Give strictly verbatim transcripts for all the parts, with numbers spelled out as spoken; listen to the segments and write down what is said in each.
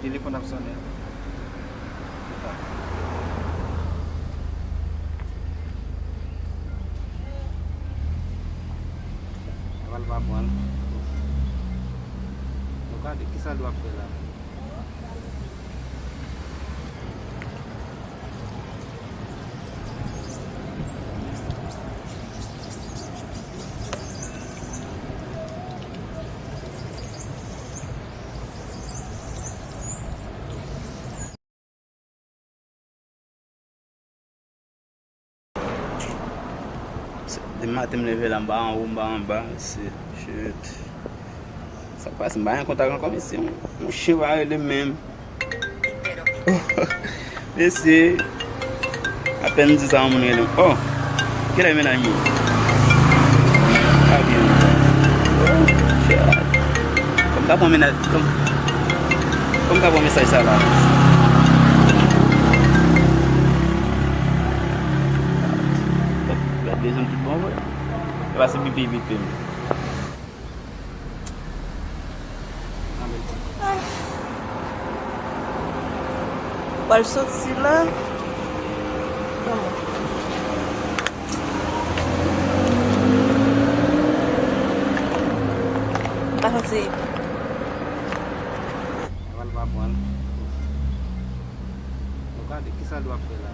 Telefòn ap sonnen. Aval pa pran. Nou gade, kisa l dwe ap fè la? Se, demen maten m leve la, m pa anwo, m pa anba, se, shit. Sa k pase, m pa gen kontak ankò, mesye, yon, yon chen pa rele m menm. Mesye, apèn m di sa, yon moun rele m. Oh, kilè mennaj mwen? Pa byen. Oh, shit. Kòm ka pran mennaj, kòm, kòm ka pran mesaj sa la. Gad bezwen tout bon vre. E pa se pipi pipi m. Pral soti la. Kòman? M pa santi. Aval pa pran. Nou gade, kisa l dwe ap fè la?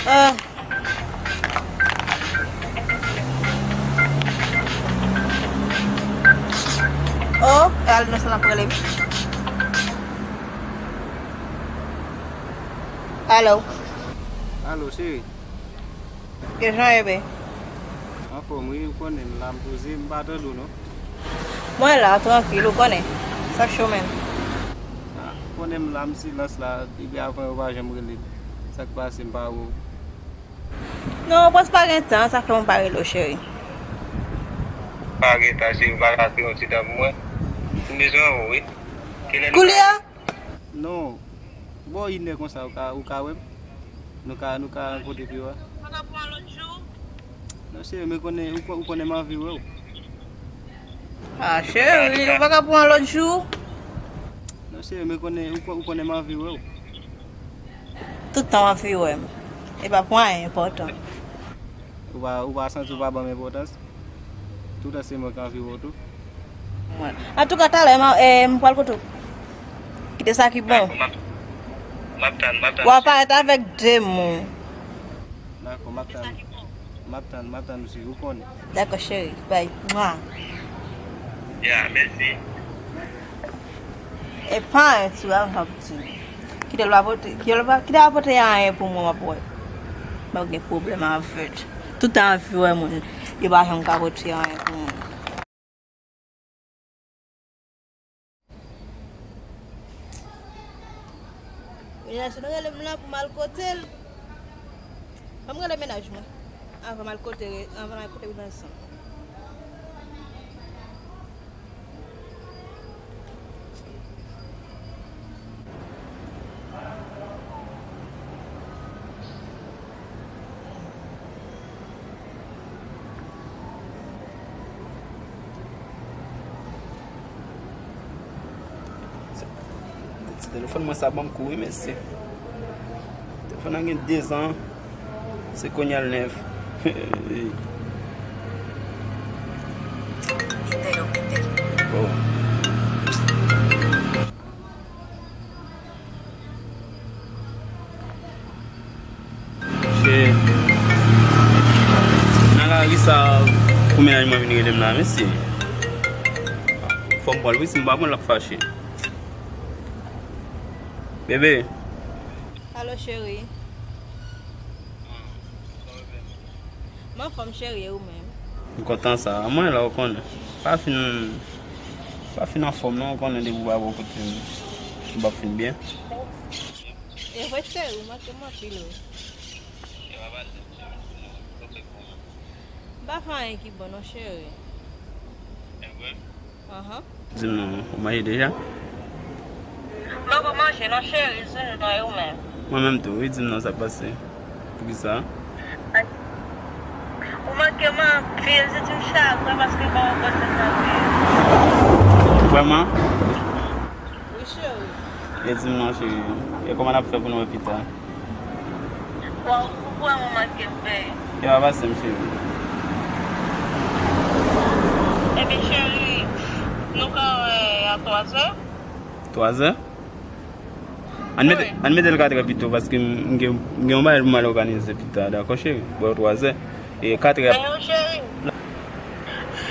Ah. Oh, al nan sa l ap rele m. Alo. Alo, cheri. Kijan w ye, bee? Anfòm, wi, ou konnen m la, m poze, m pa tande w, non. Mwen la, trankil, ou konnen. Sa k cho menm? Ah, ou konnen m la, m silans la, depi avan yo pa janm rele m. Sa k pase, m pa wè w? Non, ou pòs pa gen tan, sa fè mwen pa rele w, cheri. Pa gen tan, cheri, ou pa ka fè yon ti tan pou mwen. M bezwen w, wi. Kilè nou ka... Koulye a? Non. Bò inè konsa, ou ka, ou ka wè m? Nou ka, nou ka rankontre pi wo a. Pa ka pran lòt jou? Non, cheri, men konnen, ou, kon- ou konnen m anvi wè w. Ah, cheri, nou pa ka pran lòt jou? Non, cheri, men konnen, ou, kon- ou konnen m anvi wè w. Tout tan w anvi wè m. E pa pou anyen enpòtan. Ou pa, ou pa santi w pa ban m enpòtans? Toutan se mwen k anvi wè w tou. Antouka, talè, m a- eh, m pral kote w. Kite sa ki bon. Dakò, m ap, m ap tann, m ap tann. W a parèt avèk de moun. Dakò, m ap tann. M ap tann, m ap tann ou, cheri, ou konnen. Dakò, cheri. Bye. Mwa. Ya, mèsi. E pa anyen tou, avan m di w. Kite l pa pote, kite l pa, kite l pa pote anyen pou mwen, m ap wè. M ap gen pwoblèm avè l. Tout tan anvi wè moun, li pa janm ka pote anyen pou mwen. Mennaj nou rele m la pou m al kote l. Ban m rele mennaj mwen. Avan m al kote, avan m al kote Wilson. Ti telefòn mwen sa ban m kou wi, mesye. Telefòn nan gen dezan, se kounye a l nèf. Bon. Shit. Nan lari sa, pou mennaj mwen vin rele m la, mesye. Fò m pran l wi, si m pa pran l, l ap fache. Bebe. Alo, cheri. M anfòm, cheri, e ou menm? M kontan sa. Mwen la, ou konnen. Pa fin, pa fin anfòm, non, ou konnen depi ou pa bò kote m, m p ap fin byen. E vre, cheri, ou manke m anpil, wi. M pa fè anyen ki bon, non, cheri. E vre? Ahan. Di m non, ou manje deja? M poko manje non, cheri, di m non, e ou menm? Mwen menm tou, wi, di m non, sa k pase? Poukisa? Ou manke m anpil, se ti m chagren paske m pa wè w kontan sa vre. Vrèman? Wi, cheri. E di m non, cheri. E kòman n ap fè pou n wè pita? Waw, ou vrèman manke m, bèy. E pa pase m, cheri. Ebyen, cheri, nou ka wè a twazè? Twazè? Ann mete, ann mete l katrè pito, paske m, m gen, m gen yon bagay pou m al òganize pita, dakò, cheri? Bò twazè. E katrè ap. Veyo, cheri.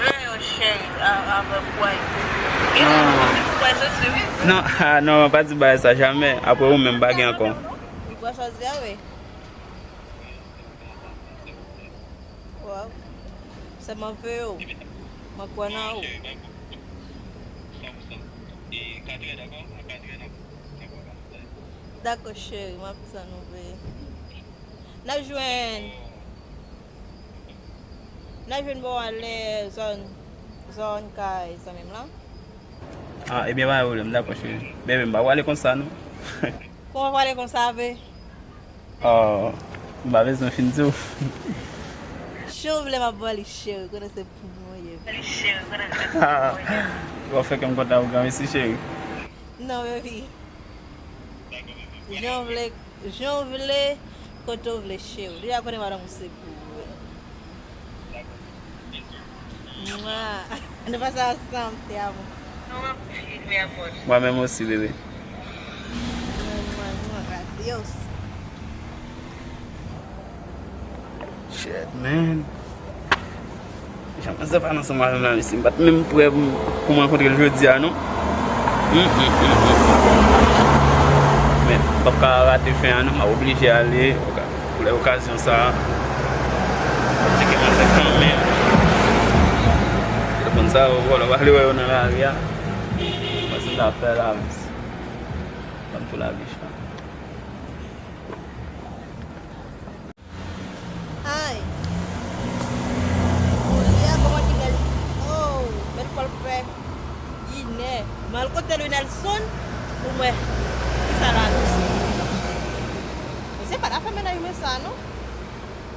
Veyo, cheri, a, avèk pway. Gen moun ki pway soti, wi. Non, ah, non, pa di bagay sa jamè. Apre ou menm, pa gen ankò. Li pway soti a, wi. Waw. Sèlman veyo. Mwen kwè nan ou. Dakò, cheri, m ap tann ou, bebe. N a jwenn. N a jwenn bò a lè zòn, zòn kay zanmi m lan. Ah, ebyen, pa gen pwoblèm, dakò, cheri. Bebe, m pa prale konsa, non. Kòman prale konsa, be? Oh, m pa bezwen fin di w. Jan w vle m ap ba li, cheri, konnen se pou mwen ye. W ap fè kè m kontan wi, granmesi, cheri. Non, baby. Jan w vle, jan w vle, kote w vle, cheri. Deja konnen madanm ou se pou ou. Mwa. Nou pase ansanm, te amo. Nou anpil, mi amor. Mwen menm osi, bebe. Mwa, mwa, mwa, adios. Shit, man. Jan manzè pale ansanm avè m la, mesye. M pa t menm prè pou, pou m rankontre l jodi a, non. Mm, mm, mm, mm. Men, m p ap ka rate fen an, non. M ap oblije ale. Pou lè okazyon sa a, m ap tcheke manzè kanmenm. Telefòn sa yo vòlò pa vle wè yo nan lari a. Mwen se ta fè la, mèsi. Ban m tou lage chan. Ay. Koulye a, kòman ki bèl. Oh, bèl kò l fè. Inè. M al kote Louis Nelson pou m wè kisa l anonse. Mesye pa t ap fè mennaj mwen sa, non.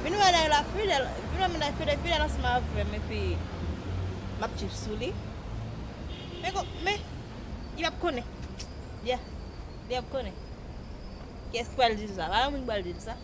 Vin wè nèg la fidèl, vin wè mennaj fidèl, fidèl ansanm avè m, epi m ap tchip sou li. Men ko-, men, li p ap konnen. Yeah, li p ap konnen. Kiyès ki pral di l sa? Pa gen moun ki pral di l sa.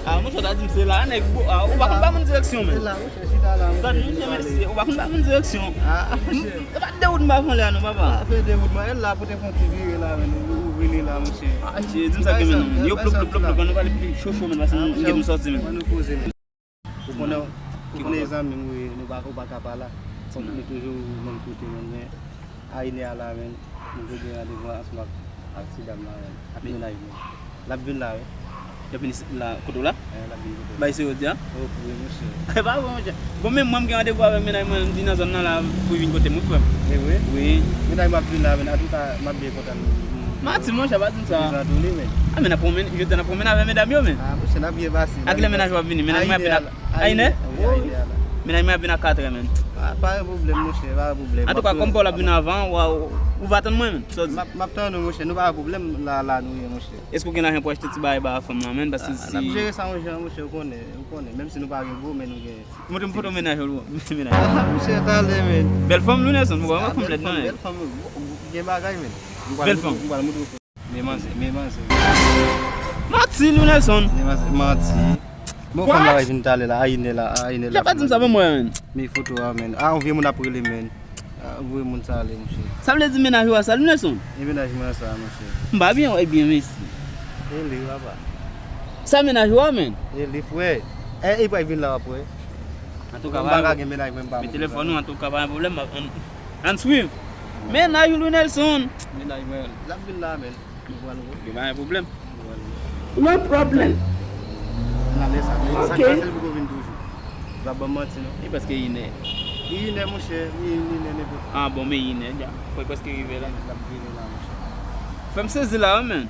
Ah, monchè, ta di m se la, nèg, ou pa konn ba moun direksyon, men. Gad, monchè, mesye, ou pa konn ba moun direksyon. E pa de wout m pa fon lè a non, papa. Ah, fè de wout, mwen, la pou te fon ti vire la, men, ou, ou vini la, monchè. Ah, di m sa ke men, non, men. Yo, plop, plop, plop, plop, ann nou pale pi cho, cho, men, paske m gen pou m sòti, men. Ann nou poze, men. Ou konnen, ou konnen zanmi m, wi, nou pa, ou pa ka pa la. Fòk nou toujou menm kote, men, men, a inè a la, men, nou te gen randevou ansanm ak, ak ti dam la, men, ak mennaj mwen. L ap vin la, wi. L ap vin la, kote w la? Eh, l ap vin kote m. Bay se yo di a? Oh, wi, monchè. E pa vre, monchè. Bon, men mwen, m gen randevou avèk mennaj mwen, m di nan zòn nan la, pou l vin kote m, wi, frè m. E vre? Wi. Mennaj mwen ap vin la, men, antouka, m ap byen kontan. Mati, monchè, pa di m sa. Prezan tou li, men. Ah, men n ap pran men, jodi a n ap pran men avèk medam yo, men. Ah, monchè, n ap byen pase. A kilè mennaj w ap vini? Mennaj mwen ap vin a, a inè? Wi, a inè a la. Mennaj mwen ap vin a katrè, men. Ah, pa gen pwoblèm, monchè, pa gen pwoblèm. Antouka, kòm pa w l ap vin avan, w a, ou va tann mwen, men. Sa w di? M ap, m ap tann ou, monchè. Nou pa gen pwoblèm, la, la nou ye, monchè. Èske w gen lajan pou achte ti bagay ba fanm nan, men? Paske si. Ah, n ap jere sa yon jan, monchè, ou konnen, ou konnen. Menm si nou pa gen gwo, men nou gen. Montre m foto mennaj ou, mennaj. Ah, monchè, talè, men. Bèl fanm, Louis Nelson, mwen pa fanm lèd, non. Bèl fanm, bèl fanm, gen bagay, men. Bèl fanm. M pral montre w. Men manzè, men manzè. Manti, Louis Nelson. Men manzè, manti. Bon, fanm la va vin talè la, a inè la, a inè la. Kè pa di m sa pou mwen, men. Men foto a, men. Ah, yon vye moun ap rele, men. Ah, voye moun sa ale, monchè. Sa vle di mennaj ou a sa, Louis Nelson? E mennaj mwen sa, monchè. M pa byen wè byen, mesye. E li, papa. Sa mennaj ou a, men? E li, frè. E, e, pral vin la, w ap wè. Antouka, m pa ka gen mennaj mwen, m pa. Men telefòn ou, antouka, pa gen pwoblèm, ann, ann swiv. Mennaj ou, Louis Nelson. Mennaj mwen, l ap vin la, men. Nou pral wè. Li pa gen pwoblèm. No problem. N ale sa, men sa k pase l poko vin toujou. L ap ban m manti, non. E prèske inè. Li inè, monchè, li, li inè nenpòt. Ah, bon, men inè, dja. Fò l prèske rive la. L ap vini la, monchè. Fè m sezi la, wi, men.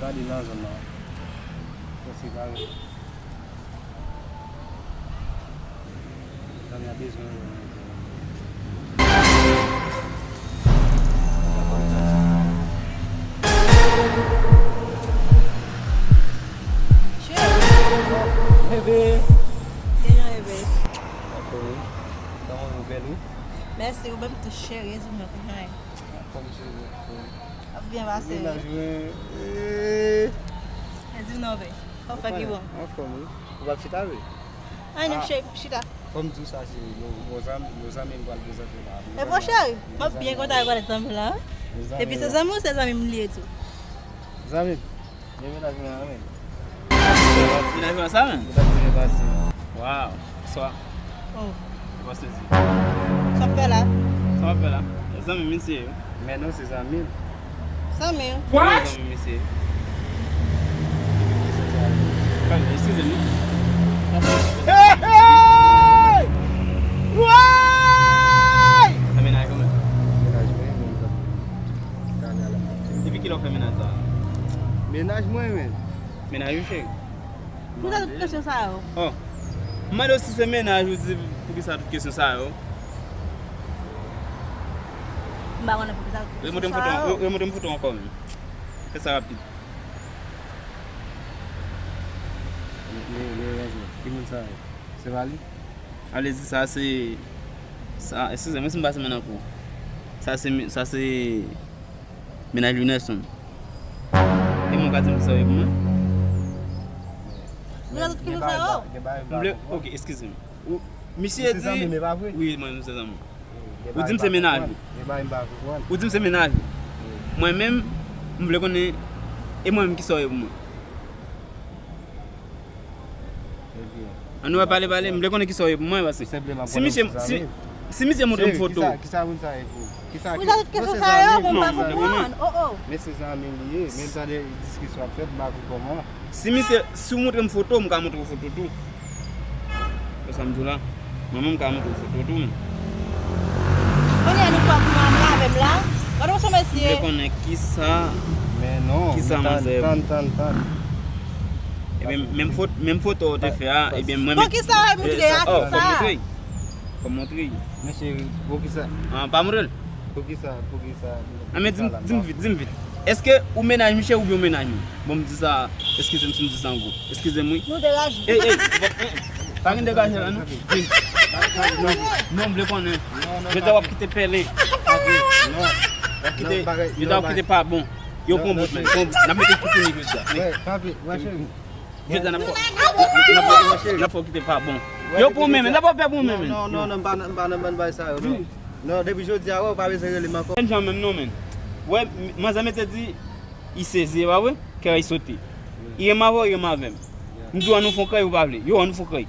gade nan zòn nan. Pòs se kare. Zanmi a bezwen wè mwen. Cheri. Bebe. Kòman ou bèl wi? Mèsi, ou menm tou cheri, e di m non, kòman w ye? Anfòm cheri, anfòm. W ap byen pase wi. Menaj mwen, eh. E di m non, bebe. Kòman w fè ki bon? Anfòm wi. Ou p ap chita vre? Ay non, cheri, chita. Fò m di w sa, cheri, yon zanmi, yon zanmi m pral prezante w la. E vre cheri, m ap byen kontan rekonèt zanmi w la wi. Epi se zanmi w, se zanmi m li ye tou. Zanmi m, men menaj mwen an menm. Menaj mwen sa menm? Ou t ap di men pati. Waw. Bonswa. Oh. Bonswa, Sezi. Sa w ap fè la? Sa w ap fè la? Zanmi m misye yo. Men non, se zanmi m. Zanmi w? What? Zanmi m misye. Eskize m. Hey, hey! Woy! Sa menaj ou menm? Menaj mwen, menm jan. Depi kilè w fè menaj sa? Menaj mwen, men. Menaj ou, cheri? Poukisa tout kesyon sa yo? Oh. M mande w si se menaj ou, di poukisa tout kesyon sa yo. M pa konnen poukisa tout kesyon sa yo. Remontre m foto, re-, remontre m foto ankò menm. Fè sa rapid. Li, li, li ranje. Ki moun sa yo? Se pa li? Ale di sa se, sa, eskize m si m pase men nan kou. Sa se, sa se Menaj Louis Nelson. E mwen ka di m ki sa w ye pou mwen? Gen bagay m pa, gen bagay m pa konprann. M vle, ok, eskize m. Ou, misye di, wi, mwen, m se zanmi w. Ou di m se menaj ou. Gen bagay m pa konprann. Ou di m se menaj ou. Wi. Mwen menm, m vle konnen, e mwen menm ki sa w ye pou mwen? Ebyen. Ann nou pale, pale, m vle konnen ki sa w ye pou mwen, paske si misye, si, si misye montre m foto. Cheri, kisa, kisa moun sa ye pou ou? Kisa ki, non, se zanmi m, se zanmi m. Oh, oh. Men se zanmi m li ye, men m tande diskisyon ap fèt, m pa konn kòman. Si misye, si w montre m foto, m ka montre w foto tou. Se sa m di w la. Mwen menm m ka montre w foto tou, men. Kounye a nou fè pou mwen avè m la. Gade yon mesye. M vle konnen kisa, men non, kisa manzè. Tann, tann, tann. Ebyen, menm foto, menm foto w te fè a, ebyen, mwen menm. Poukisa w montre a, oh, kisa? Fò m montre. Fò m montre. Men cheri, poukisa? Ah, pa montre l. Poukisa, poukisa? Ah, men di m, di m vit, di m vit. Èske ou menaj misye oubyen ou menaj mwen? Bon, m di sa, eskize m si m di sa an gwo. Eskize m, wi. Nou degaje. Ey, ey, bon, eh, pa gen degaje la, non. Di m. Non, non, m vle konnen. Jodi a w ap kite pèlen. W ap kite, jodi a w ap kite pa bon. Yo pran bout, men. Pran bout. N ap mete tout fini jodi a. Jodi a n ap fè, n ap fè, n ap fè w kite pa bon. Yo pran men, men. N ap fè pou men, men. Non, non, non, m pa nan, m pa nan bann bagay sa yo, non. Non, depi jodi a, wè, w pa bezwen rele m ankò. Menm jan menm non, men. Wè, manzè mete di, I sezi, e pa vre? Kè a i sote. I renmen avè w, i renmen avè m. M di w, ann nou fè yon krèy, ou pa vle. Yo, ann nou fè yon krèy.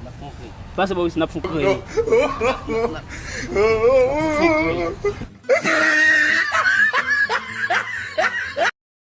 N ap fè yon krèy. Pase bò isi, n ap fè yon krèy. N ap fè yon krèy.